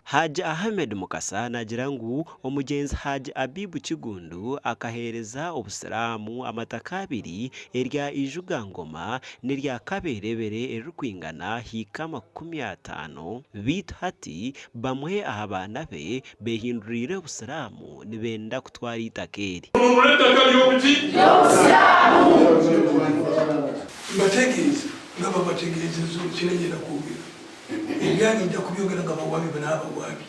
Hajji Ahmed Mukasa naagira ngu omugyenzi Hajji Abibu Kiggundu akaheereza Obusiraamu amataka abiri erya Ijuga Ngoma n'erya Kaberebere eririkwingana hiika 50 beitu hati bamwe aha baana be behinduriire Obusiraamu nibenda kutwara eitaka eri. Mununure ettaka ly'obuki? Mbategeeze nga babategeezeza kyenyenda kwogera. Ebyange nja kubyogera nga bawabye banaabawabye.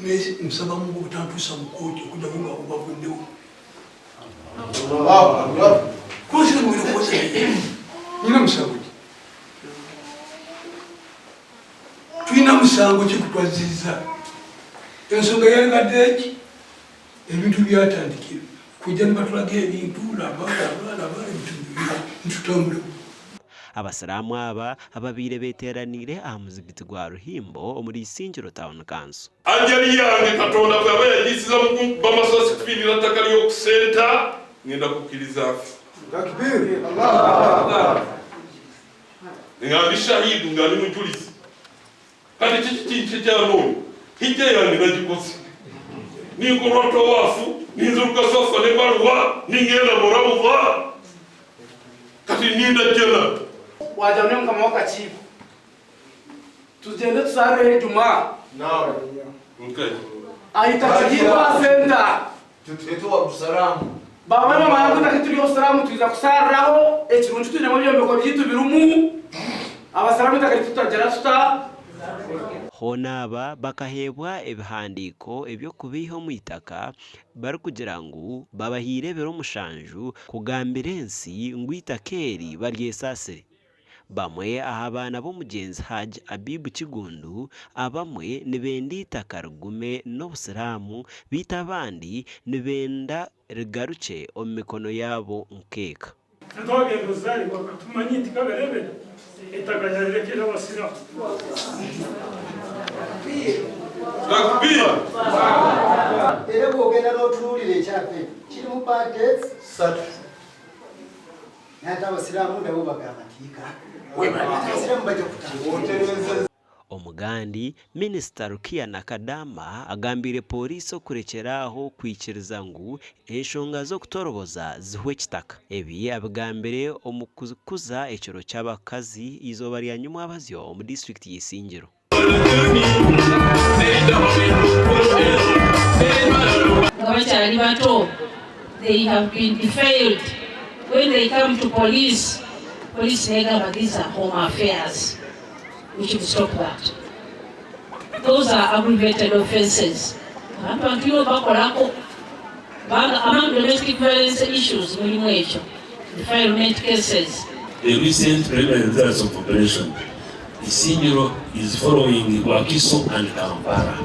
Naye nsaba Mungu obutantuusa mu kkooti okujjako nga abo bavuddewo. Kuba sina mugenda kukozesa nyina musango ki? Tulina musango ki kutwazizza? Ensonga yalibadde ki? Ebintu byatandikira kujja nibatulaga ebintu laba laba laba ebintu bibiri nitutambuleko. Abasiraamu aba ababaire beteeraniire aha muzigiti gwa Ruhimbo omuri Isingiro Town Council. Ajali yange Katonda bw'aba yagiisiza mu kunkuba amasasi kufiirira ttaka ly'oku senta, ngenda kukkiriza nfe. Nga ndi shahidu, nga ndi mujulizi. Kati kiki kikyanoonya? Hijja yange nagikoze, ninkorwa tawaafu, ninziruka Safa ne Marwa, ningenda mu Rawudha, kati ninda Jannah. Wagira ngu mukama w'akakiiko tugyende tusarireho Ejuma aha itaka ryaitu aha senta. Baba nibamanya ngu itaka turi obusiraamu twija kusariraho ekirungi twinemu ebyombeko byaitu birimu abasiraamu itaka ryaitu tutagira tuta. Hoona aba bakaheebwa ebihandiiko eby'okubaiha omu itaka barikugira ngu babahaire ebiro mushanju kugambira ensi ngu eitaka eri baryesaasire. Bamwe aha baana b'omugyenzi Hajj Abibu Kiggundu abamwe nibenda eitaka rigume n'obusiraamu beitu abandi nibenda rigarukye omu mikono yaabo nk'eka. Twagenda ozaribwa tumanye nti Kaberebere ettaka yarirekera abasiramu. Takbir! Era bw'ogenda n'otunuulira ekyapa ekyo kirimu parties ssatu. Naye ate abasiraamu nabo bagamba nti yika abasiraamu bajja kutandika. Omugandi, Minisita Rukia Nakadama agambiire Pooriisi okurekyera aho kwikiriza ngu enshonga z'okutoroboza zihwe ekitaka. Ebi abigambire omu kukuza ekiro ky'abakazi eizooba rya nyumwabazyo omu disiturikiti ya Isingiro. Nga bakyali bato they have been defiled when they come to police, police negamba these are home affairs we should stop that those are aggravated offences abantu bantu tulina obakolako kubanga among domestic violence issues mulimu ekyo defilement cases. The recent preliminary results of population Isingiro is following Wakiso and Kampala.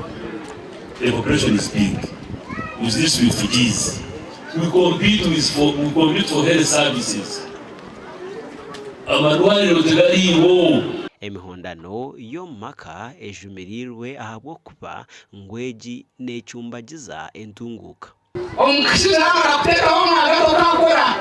The population is big. With these refugees, we compete with for, we compete for health services. Amarwariro tegariiwo. Emihondano y'omu maka ejumiriirwe ahabw'okuba ngu egi neecumbagiza entunguuka. Omushaija yaamara kuteekaho omwagazi otakora,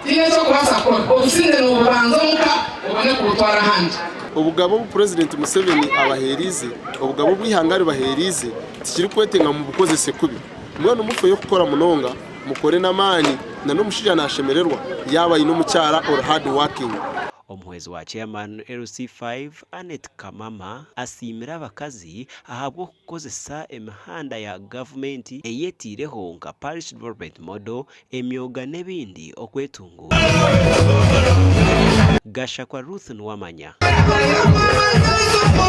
tihaine eki orikubaasa kukora. Obusingye noobubanza omuka obone kubutwara ahandi. Obugabe obu Purezidenti Museveni abaheeriize, obugabe obu eihanga ribaheeriize tikirikwetenga ngu mubukozese kubi. Mbwenu mufeyo kukora munonga, mukore n'amaani na n'omushaija nashemererwa yaaba aine omukyara ori hard working. Omuhwezi wa Chairman LC5, Annet Kamama asiimire abakazi ahabw'okukozesa emihanda ya gavumenti ei eteireho nka Parish Development Model, emyoga n'ebindi okwetunguura. Gashakwa Ruth Nuwamanya.